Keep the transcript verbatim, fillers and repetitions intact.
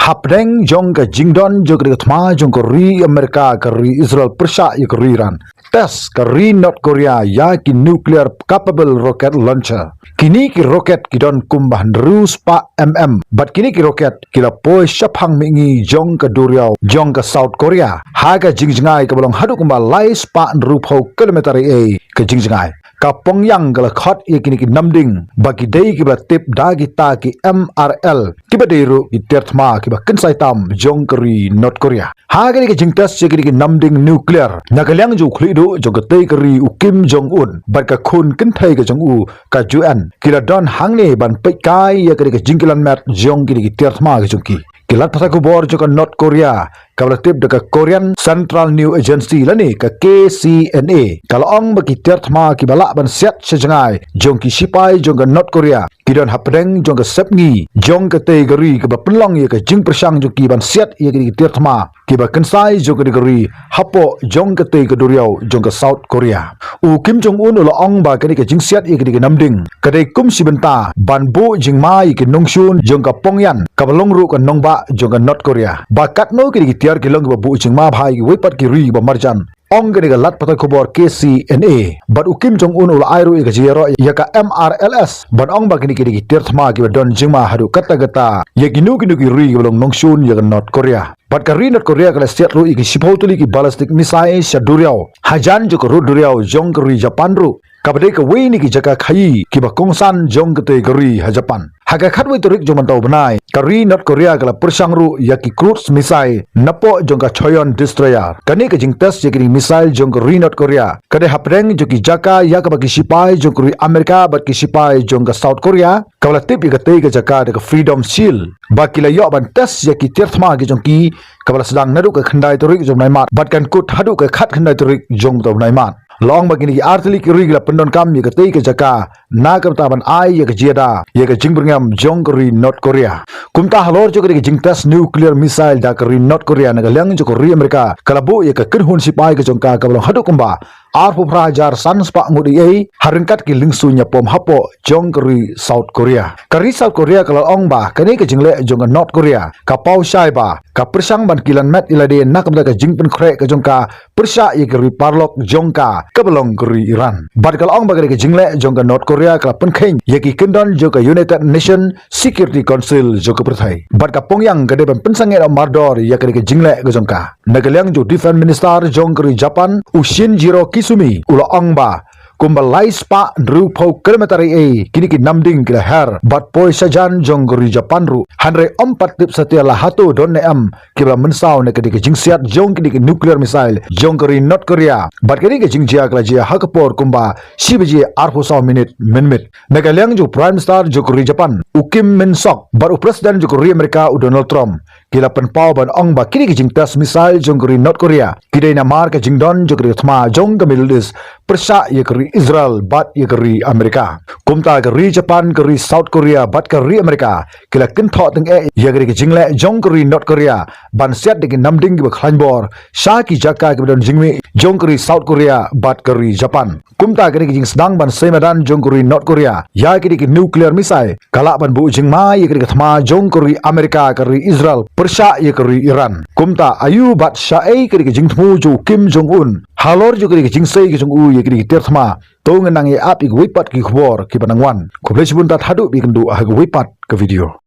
Hapdeng jong ka jingdon jong ka thma jong ka ri Amerika ka ri Israel pyrshah ïa ka ri Iran, test ka ri North Korea ïa ki nuclear capable rocket launcher. Kine ki rocket ki don kumba hynriew spah mm bad kine ki rocket ki la poi shaphang mihngi jong ka duriaw jong ka South Korea ha ka jingjngai kaba long haduh kumba lai spah hynriewphew kilometer ei ei ka jingjngai. Ka Pyongyang ka la khot ïa kine ki namding ba ki dei kiba la tip da kita ki M R L, kiba dei ruh ki tiar thma kiba kynsai tam jong ka ri North Korea. Ha kane ka jingtest ïa kine ki namding nuclear, na ka liang jong u khlieh duh jong katei ka ri u Kim Jong Un bad ka khun kynthei ka jong u ka Ju Eun, ki la don hangne ban peit kai ïa kane ka jingkilan met jong kine ki tiar thma ka jong ki. Ki lad pathai khubor jong ka North Korea kaba la tip da ka Korean Central News Agency lane ka K C N A ka la ong ba ki tiar thma kiba lah ban siat sha jngai jong ki sipai jong ka North Korea ki don hapdeng jong ka sepngi jong katei ka ri kaba pynlong ïa ka jingpyrshang jong ki ban siat ïa kine ki tiar thma kiba kynsai jong kane ka ri hapoh jong katei ka duriaw jong ka South Korea. U Kim Jong Un u la ong ba kane ka jingsiat ïa kane ka namding ka dei kum shi bynta ban buh jingma ïa ki nongshun jong ka Pyongyang kaba long ruh ka nongbah jong ka North Korea. Ba katno kine ki tiar ki long kiba buh jingma bha ïa kiwei pat ki ri ba marjan, ong kane ka lad pathai khubor K C N A. Bad u Kim Jong Un u la ai ruh ïa ka jingïaroh ïa ka M R L S ban ong ba kine ki dei ki tiar thma kiba don jingma haduh katta katta ïa kino kino ki ri kiba long nongshun ïa ka North Korea. Bad ka ri North Korea ka la siat ruh ïa ki shiphew tylli ki ballistic missile sha duriaw hajan jong ka rud duriaw jong ka ri Japan ruh, kaba dei kawei na ki jaka khaii kiba kongsan jong katei ka ri ha Japan. Ha ka khatwei tarik jong mynta u bnai, ka ri North Korea ka la pyrshang ruh ïa ki cruise missile napoh jong ka Choyon destroyer. Kane ka jingtest ïa kine ki missile jong ka ri North Korea ka dei hapdeng jong ki jaka ïa kaba ki sipai jong ka ri Amerika bad ki sipai jong ka South Korea, kaba la tip ïa katei ka jaka da ka Freedom Shield, ba ki la ïoh ban test ïa ki tiar thma ki jong ki, kaba la sdang naduh ka khyndai tarik jong u bnai Mac bad kan kut haduh ka khatkhyndai tarik jong mynta u bnai Mac. La ong ba kine ki artylli ki ri ki la pyndonkam ïa katei ka jaka na ka bynta ban ai ïa ka jingïada ïa ka jingbyrngem jong ka ri North Korea. Kumta halor jong kane ka jingtest nuclear missile da ka ri North Korea, na ka liang jong ka ri Amerika ka la buh ïa ka kynhun sipai ka jong ka kaba long haduh kumba arphew phra hajar san spah ngut ei ei ha ryngkat ki lyngsu ñiapom hapoh jong ka ri South Korea. Ka ri South Korea ka la ong ba kane ka jingleh jong ka North Korea ka paw shai ba ka pyrshang ban kilan met ïa lade na ka bynta ka jingpynkhreh ka jong ka pyrshah ïa ka ri paralok jong ka kaba long ka ri Iran. Bad ka la ong ba kane ka jingleh jong ka North Korea ka la pynkheiñ ïa ki kyndon jong ka United Nations Security Council jong ka pyrthei. Bad ka Pyongyang ka dei ban pynsangeh mardor ïa kane ka jingleh ka jong ka. Na ka liang jong u Defense Minister jong ka ri Japan, u Shinjiro Koizumi, u la ong ba kumba lai spah hynriewphew kilometer ei ei kine ki namding ki la her bad poi shajan jong ka ri Japan ruh. Hynrei ym pat tip satia la hato don ne em kiba la mynsaw na kane ka jingsiat jong kine ki nuclear missile jong ka ri North Korea. Bad kane ka jingjia ka la jia ha ka por kumba shi baje arphew saw minit mynmiet. Na ka liang jong u Prime Minister jong ka ri Japan, u Kim Min Sok, bad u President jong ka ri Amerika, u Donald Trump, ki la pynpaw ban ong ba kine ki jingtest missile jong ka ri North Korea ki dei namar ka jingdon jong ka ri thma jong ka Middle East pyrshah ïa ka ri Israel bad ïa ka ri Amerika. Kumta ka ri Japan, ka ri South Korea bad ka ri Amerika ki la kynthoh tyngeh ïa kane ka jingleh jong ka ri North Korea ban siat da ki namding kiba khlaiñ bor sha ki jaka kiba don jingmih jong ka ri South Korea bad ka ri Japan. Kumta kane ka jingsdang ban sei madan jong ka ri North Korea ïa kine ki nuclear missile ka lah ban buh jingma ïa kane ka thma jong ka ri Amerika, ka ri Israel pyrshah ïa ka ri Iran. Kumta aïu bad shaei kane ka jingthmu jong u Kim Jong Un halor jong kane ka jingsei ka jong u ïa kine ki tiar thma? To ngin nang ïa ap ïa kiwei pat ki khubor kiba nang wan. Khublei shibun, tad haduh ba ïakynduh ha kiwei pat ka video.